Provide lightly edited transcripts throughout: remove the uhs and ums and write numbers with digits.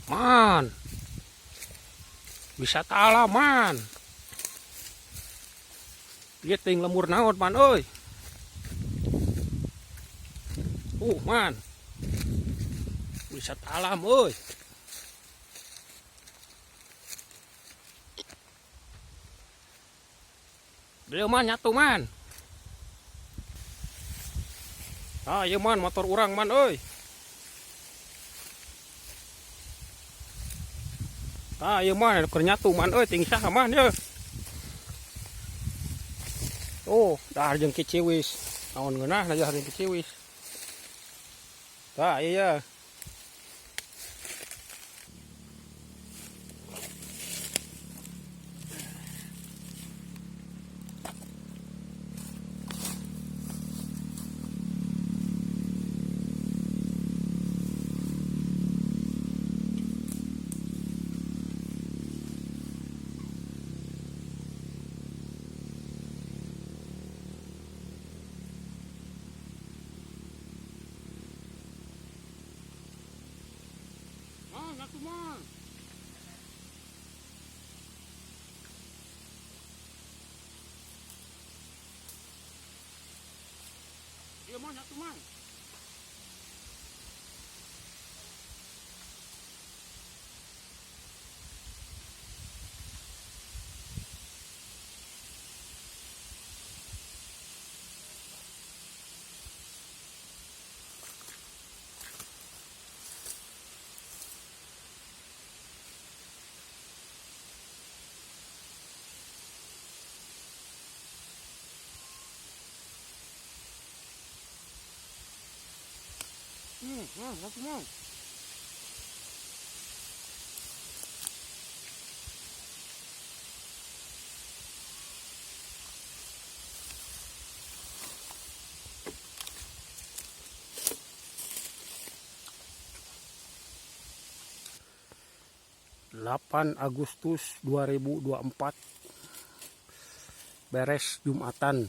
Man. Wisata alam, man. Ieu ting lembur naon, man euy. Man. Wisata alam euy. Dieu, man, nyatu, man. Ah, ieu, man, motor urang, man euy. Ah, ieu, man, keur nyatu, man euy, ting saha, man, ye. Oh, dahar jeung kiciwis. Naon ngeunah dahar jeung kiciwis. Tah, iya. Man, nyatu, man. Iya, man, nyatu, man. Man, nyatu, man. 8 Agustus 2024, beres Jumatan.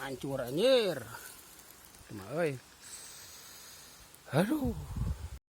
Hancur anjir. Cuma euy. Aduh.